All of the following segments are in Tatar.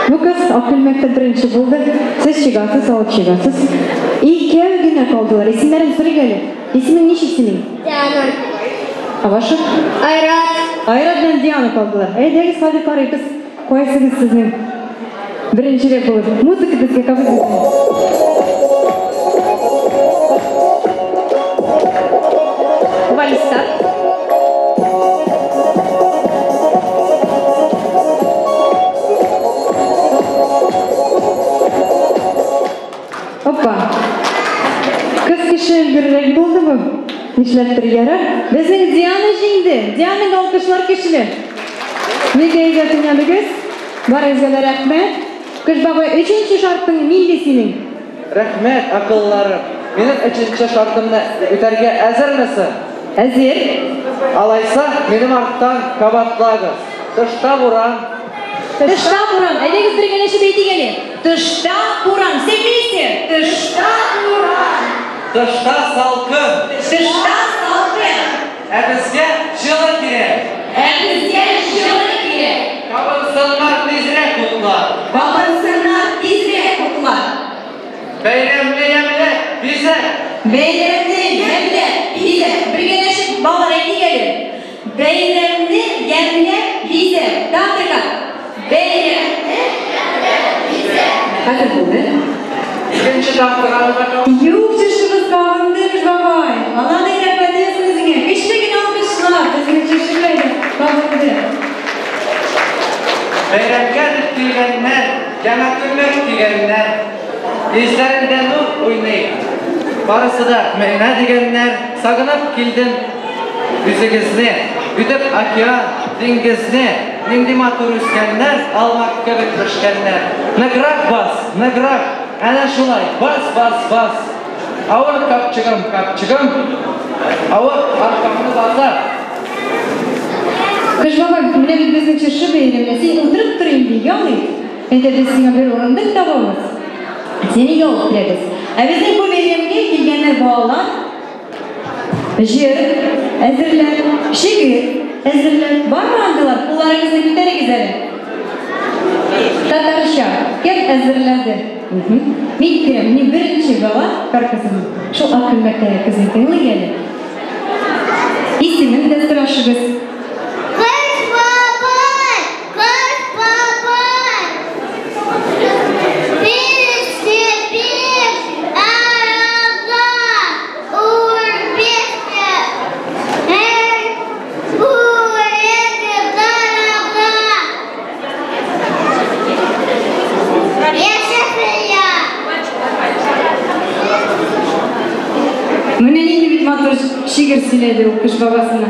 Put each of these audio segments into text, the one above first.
Бу кыз ак күлмәктә беренче булды. Сез чыгасыз, алып чыгасыз. Икәү генә калдылар. Исемнәрен сорыйк әле. Исемең ничек синең? Диана. А ваша? Айрат. Айрат белән Диана калдылар. Әйдәгез, хәзер карыйбыз. Кайсыгыз сезнең беренчерәк булып? Музыка безгә кабул итсен. Вальстар. Опа. Кыз кеше өлгеррәк булды бу. Нишләптер ярар. Безнең Диана җиңде. Дианага алкышлар көчле. Бик әйбәт уйнадыгыз. Барыгызга да рәхмәт. Кыш бабай, өченче шартың нинди синең? Рәхмәт, акыллыларым. Минем өченче шартымны үтәргә әзермесең? Әзер. Алайса, минем арттан кабатлагыз. Тышта буран. Тышта буран. Әйдәгез бергәләшеп әйтик әле. Тышта буран. Все вместе. Тышта буран. Тышта салкын. Тышта салкын. Ә безгә җылы кирәк. Ә безгә җылы кирәк. Кабынсыннар тизрәк утлар. Кабынсыннар тизрәк утлар. Бәйрәмне ямьләп, бизәп. Бәйрәмне ямьләп, бизәп. Бергәләшеп балалар әйтик әле. Бәйрәмне ямьләп, бизәп. Тагын бер кат. Бәйрәмне ямьләп, бизәп. Хәзер булды. Икенче тапкыр алга кабынды. Юк, чыршыбыз кабынды, Кыш бабай. Алланың рәхмәте булсын үзеңә. Көчле генә алкышлар. Безнең чыршы кабынды. Бәйрәмгә дип килгәннәр, яңа күлмәк кигәннәр. Йөзләрендә нур уйный. Барысы да менә дигәннәр. Сагынып килдем үзегезне. Үтеп океан, диңгезне. Нинди матур үскәннәр, алма кебек пешкәннәр. Ныграк бас, ныграк. Әнә шулай, бас, бас, бас. Авыр капчыгым, капчыгым. Авыр аркамны баса. Кыш бабай, менә бит безнең чыршы бәйрәме. Син утырып тор инде, ял ит. Әйдә без сиңа бер урындык табабыз. Сине ял иттерәбез. Ә безнең бу бәйрәмгә килгәннәр балалар җыр әзерләп, шигырь әзерләп. Бармы андыйлар? Кулларыгызны күтәрегез әле. Татарча кем әзерләде? Мин керәм. Мин беренче бала кар кызым. Шул ак күлмәктәге кызны тыңлыйк әле. Исемен дә сорашыгыз. Кыш бабай! Кыш бабай! Пеште бик арага үрбесте һәм бүреге дарага. Яшәсен! Менә нинди бит матур шигырь сөйләде ул Кыш бабасына.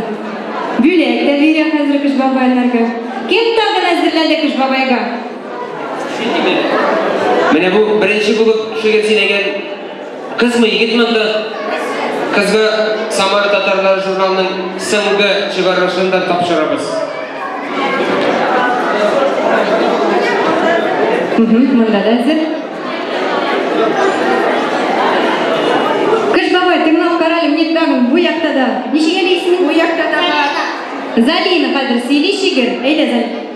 Бүләк тә бирә хәзер Кыш бабайларга. Кем тагын әзерләде Кыш бабайга? Менә бу беренче булып шигырь сөйләгән кызмы, егетме анда? Кызга Самара татарлары журналының соңгы чыгарылышын да тапшырабыз. Монда да әзер. Кыш бабай, тыңлап кара әле, менә тагын бу якта да. Ничек әле исемең? Бу якта да бар. Залина хәзер сөйли шигырь. Әйдә, Залина.